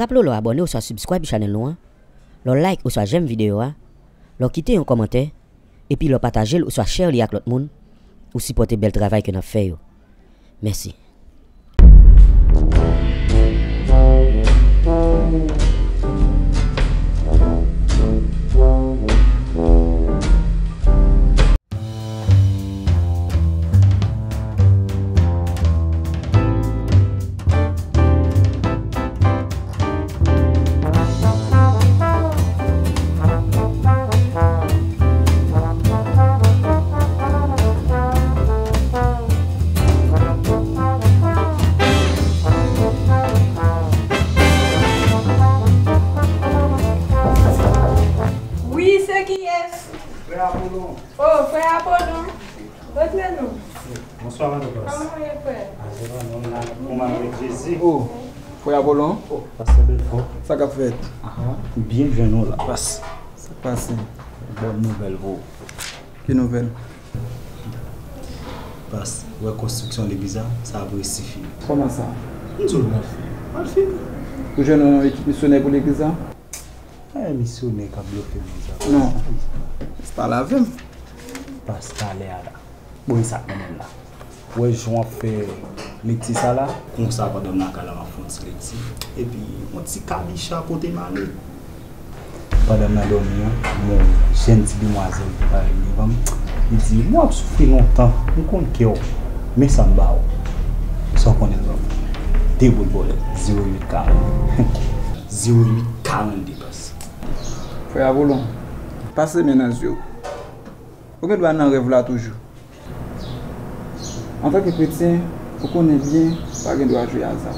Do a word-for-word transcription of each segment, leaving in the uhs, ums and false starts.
Raple w lè w abòne oswa subscribe channel nou an, lè w like oswa j'aime videyo a, lè w kite yon kòmantè, epi lè w pataje l oswa share li ak lòt moun, ou sipòte bèl travay ke n ap fè yo. Mèsi. Wi, se kiyès? Frè Apolon. Oh, frè Apolon. Rantre non. Bonswa, madan Pras. Kòman w ye, frè? Ah, se pa nou la, kòman avèk Jezi? Oh, frè Apolon. Oh, pastè Belfò. Sa k ap fèt? Ah, byen jwenn ou la, Pras. Sa k pase? Bòn nouvèl pou ou. Ki nouvèl? Pras, ou wè konstriksyon legliz la, sa ap resi fini. Kòman sa? M di w l pral fini. Pral fini. Ou jwenn yon ekip misyonè pou legliz la? Eh, misyonè k ap blofe moun sa. Non. Pale avè m. Pastè, talè a la. Bon, e sa k mennen m la. Ou wè jan w ap fè lekti sa la? Konsa, pandan m lakay la, m ap fè yon ti lekti. Epi, yon ti kabicha kote m ale. Pandan m nan dòmi an, m wè yon jèn ti demwazèl ki parèt devan m. Li di, "Mwen ap soufri lontan, m konn kè w. Men sa m ba w." Sa w konnen l ban m? De bout bòlèt, zewo uit karannde. Zewo uit karannde, Pras. Frè Apolon, pase men nan zye w. Ou gen dwa nan rèv la toujou. Antanke kretyen, ou konnen byen pa gen dwa jwe aza.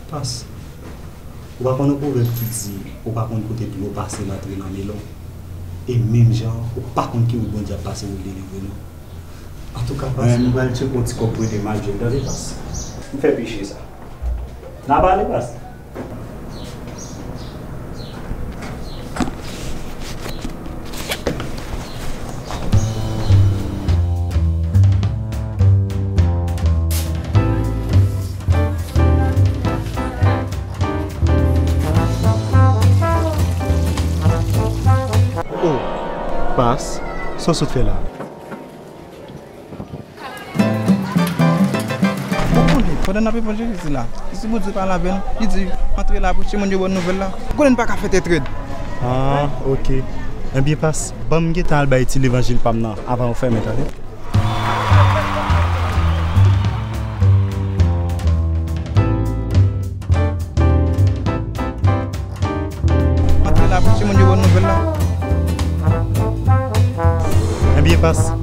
Pras, ou pa konn yon pwovèb ki di, ou pa konn kote dlo pase l antre nan melon. E menm jan, ou pa konn ki wout Bondye ap pase pou l delivre nou. Antouka, Pras. Mwen, m pral tcheke yon ti kòb pou ede m al jwe, tande, Pras. M fè peche sa. N a pale, Pras. Oh, Pras, sa w sot fè la? Ou konnen, pandan n ap evanjelize la, si Bondye pale avè n, li di, "Antre la, preche moun yo bòn nouvèl la." Ou konnen n pa ka fè tèt rèd. Ah, ok. Ebyen, Pras, ban m gentan al bay ti levanjil pa m nan avan ou fèmen, tande? Antre la, preche moun yo bòn nouvèl la. Ebyen, Pras.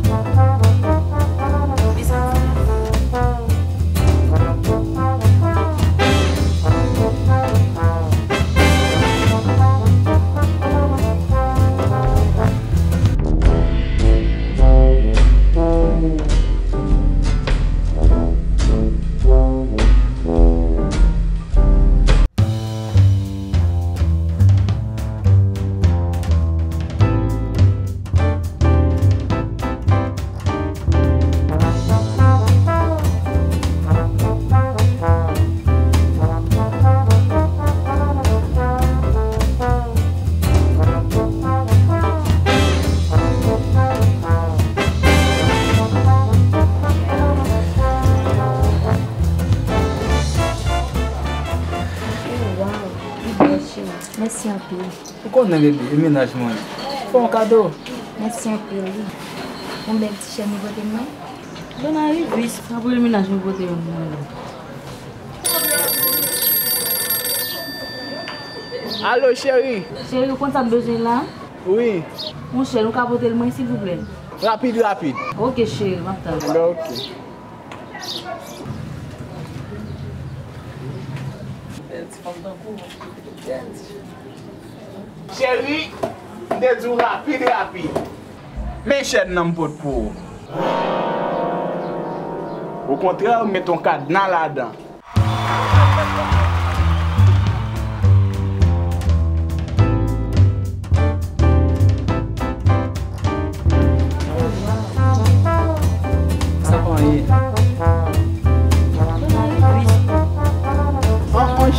Oh, wow, li bèl, cheri. Mèsi anpil. Ou konnen, bebe, e mennaj mwen. Fè yon kado. Mèsi anpil, wi. Yon bèl ti chèn li pote mwen. Bon, nan rivis. Sa pou le mennaj mwen pote yon mwen. Alo, cheri. Cheri, ou konn sa m bezwen la? Wi. Monchè, nou ka pote l mwen, silvouplè? Rapid, rapid. Ok, cheri, m ap tann. Ben, ok. Bèl ti fanm tankou w. Bèl ti fanm. Cheri, m te di w rapid, rapid. Men chèn nan m pot pou ou. Okontrè, m met yon kadna ladan. Sa pa anyen. An, an,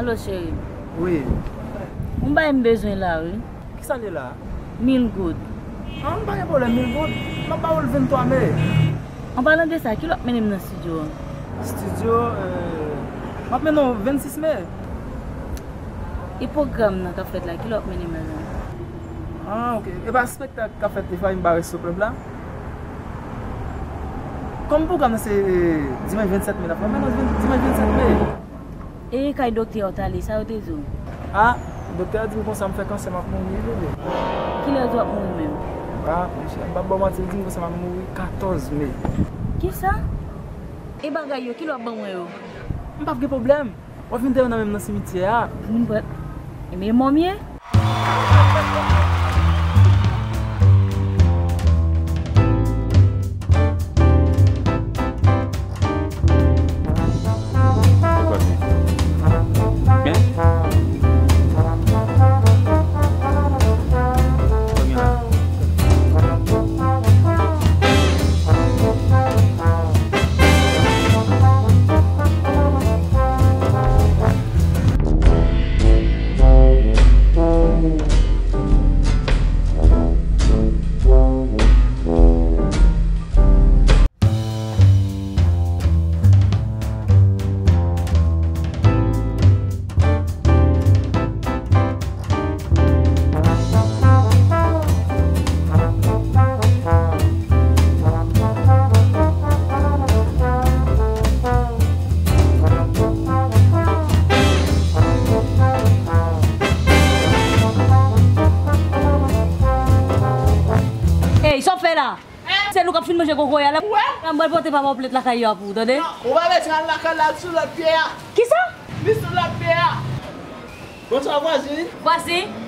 Alo, cheri. Wi. Yon bagay m bezwen la, wi. Kisa l ye la? Mil goud. An, pa gen pwoblèm, mil goud. M ap ba ou l venntwa me. An palan de sa, kilè w ap mennen m nan estidyo an? Estidyo, euh, m ap mennen w vennsis me. E pwogram nan k ap fèt la, kilè w ap mennen m ladan l? Ah, ok. E pa espektak k ap fèt Efrayim Bares Sopreb la? Kòm pwogram nan se, euh, dimanch vennsèt me l ap fèt, m ap mennen w dimanch vennsèt me. E kay doktè a w t ale, sa yo te di w? Ah, doktè a di m konsa m fè kansè, m ap mouri, wi, bebe. Kilè w di w ap mouri menm? Ah, monchè, m p ap ba w manti, li di m konsa m ap mouri katòz me. Kisa? E bagay yo, kilè w ap ban mwen yo? M p ap gen pwoblèm. W ap vin tèyè w nan menm nan simityè a. Moun pran. Ebyen, mò m ye? Ey, sa w fè la? Se nou k ap fin manje kokoye a la. Ou wè? An, m pral pote papa w plent lakay yo a pou ou, tande? Non, ou pa bezwen al lakay la, li sou lòt pye a. Kisa? Li sou lòt pye a. Bonswa, vwazen. Vwazen.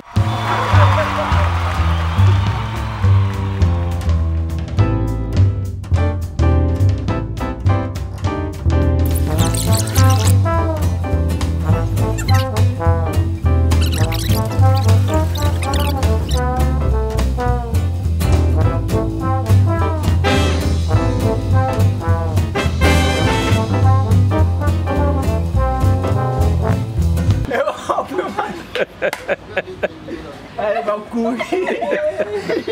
Ay, m ap kouri.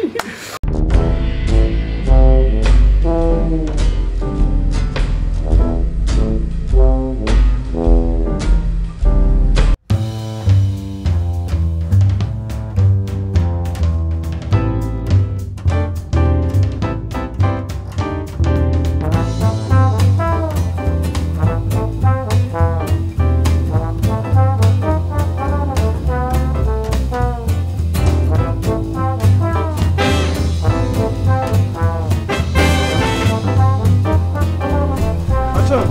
Machann,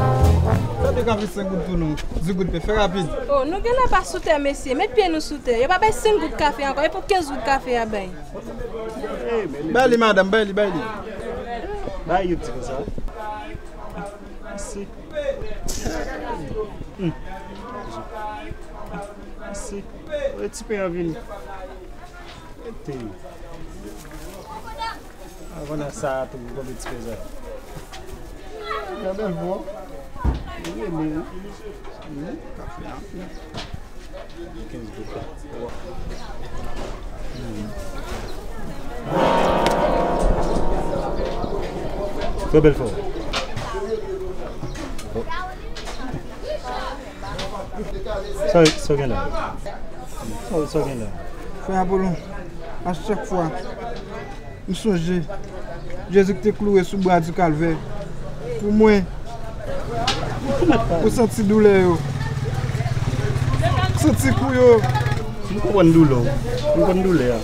fè de kafe senk goud pou nou. Di goud pe, fè rapid. Oh, nou genlè pa sou tè, mesye. Met pye nou sou tè. Yo pa bay senk goud kafe ankò. E pou kenz goud kafe a bay. Bay li, madanm, bay li, bay li. Bay yon ti konsa. Mèsi. Hmm. Mèsi. Oye, ti pen an vini. Mete. Avan nan sa a tou, pou konbyen ti pen sa? Nan bèl vo. Wi, wi. Hmm, kafe a. Kenz goud. Trè bèl fò. Sa, sa gen la? Sa, sa gen la? Frè Apolon, a chak fwa M sonje Jezi ki te klouwe sou bwa di Kalvè pou mwen. Ou santi doulè yo. Ou santi kou yo. M konprann doulè w. M konprann doulè a.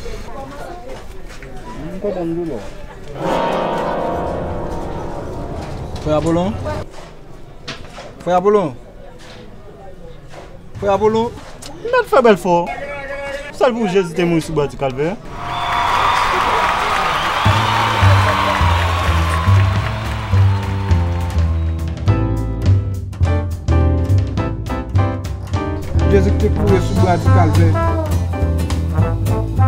M konprann doulè w. Frè Apolon. Frè Apolon. Frè Apolon. Mèt fè bèl fò. Sèl pou Jezi te mouri sou bò di Kalvè. Jezi ki te klouwe sou bò di Kalvè.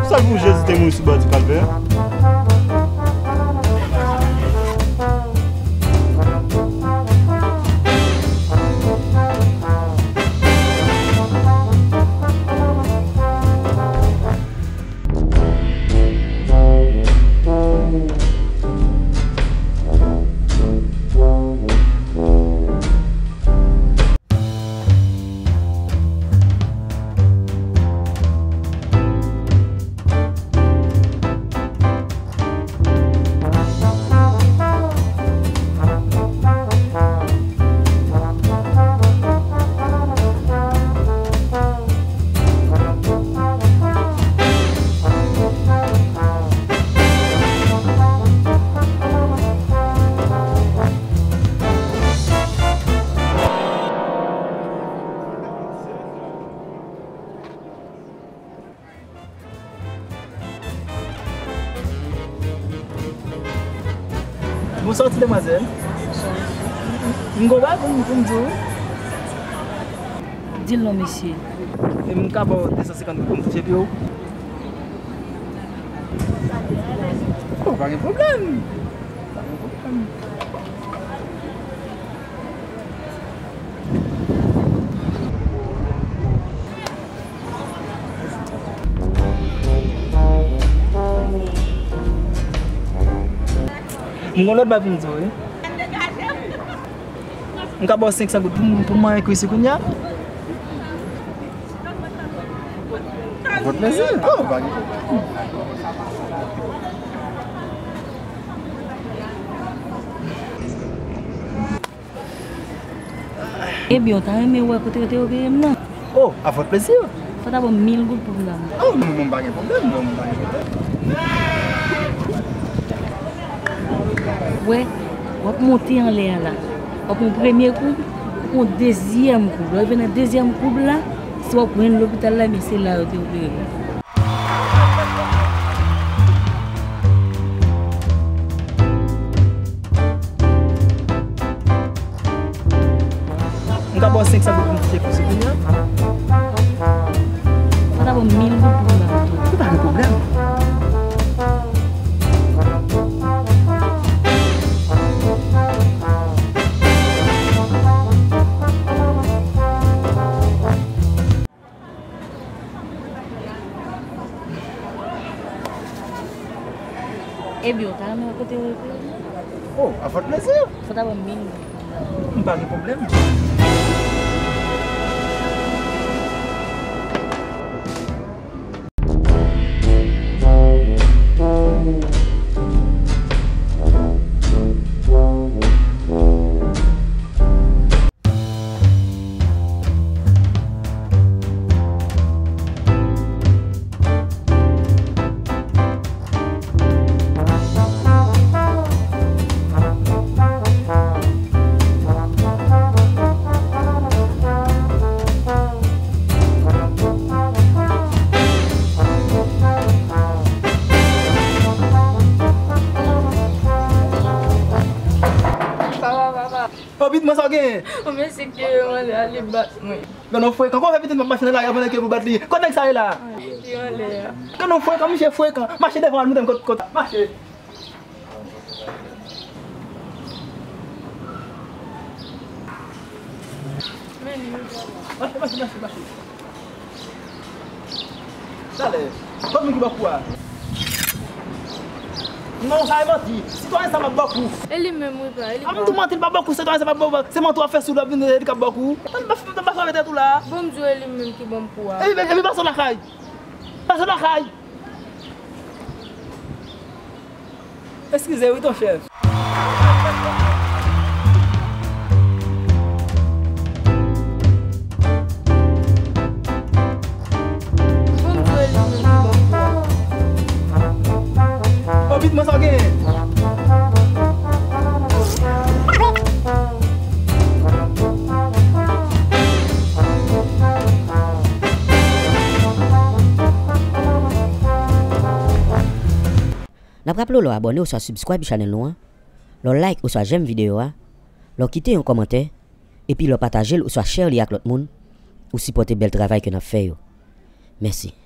Sèl pou Jezi te mouri sou bò di Kalvè. Sòti, demwazèl. M gon bagay pou m, pou m di w. Di l non, mesye. E m ka ba w de san senkant goud pou m touche pye w? Oh, pa gen pwoblèm. Pa gen pwoblèm. M gon lòt bagay pou m di w, wi. M ka ba w senk san goud pou m, pou m manyen kwis ou kounye a? Fè w plezi. Oh, pa gen pwoblèm. Ebyen, w ta renmen wè kote yo te opere m nan? Oh, à votre plaisir. Fò w ta ban m mil goud pou m ta monte. Oh, non, non, pa gen pwoblèm, non, pa gen pwoblèm. Wè, w ap monte anlè a la. W ap pran premye koub, w ap pran dezyèm koub. Lè w rive nan dezyèm koub la, si w ap jwenn lopital la, ebyen se la yo te opere m. M ka ba w senk san goud pou m touche kwis ou kounye a? Fò w ta ban m mil goud pou m ba w tou. Pa gen pwoblèm. Ebyen, w ta renmen wè kote yo opere m nan? Oh, à votre plaisir. Fò w ta ban m mil goud. M pa gen pwoblèm. Sa va, papa? Oh, pitit mwen, sa w genyen? Yon mesye ki rele m anlè a, li bat mwen. Grann nonm frekan, kòman fè pitit m ap mache nan lari a pandan ke pou bat li? Kot nèg sa ye la? Li anlè a. Grann nonm frekan, misye frekan. Mache devan al montre m kot, kot. Mache. Mache, mache, mache, mache. Talè, kot moun ki ba w kou a? Non, sa e manti. Sitwayen sa m ap ba w kou. E li menm, wi, pa, e li pa. A, m tou manti, l pa ba w kou, sitwayen sa m ap ba w, se manti w ap fè sou l, w ap vin di l k ap ba w kou. Tann, pa, pa, pa fè w mete tou la. Bon, m di w, e li menm ki ban m kou a. Epi, epi pase w lakay. Pase w lakay. Eskize wi, ton chèf. Bon, m di w, e li menm ki ban m kou a. Oh, pitit mwen, sa w genyen? N ap raple w lè w abòne oswa subscribe channel nou an, lè w like oswa j'aime videyo a, lè w kite yon kòmantè, epi lè w pataje l oswa share li ak lòt moun, ou sipòte bèl travay ke n ap fè yo. Mèsi.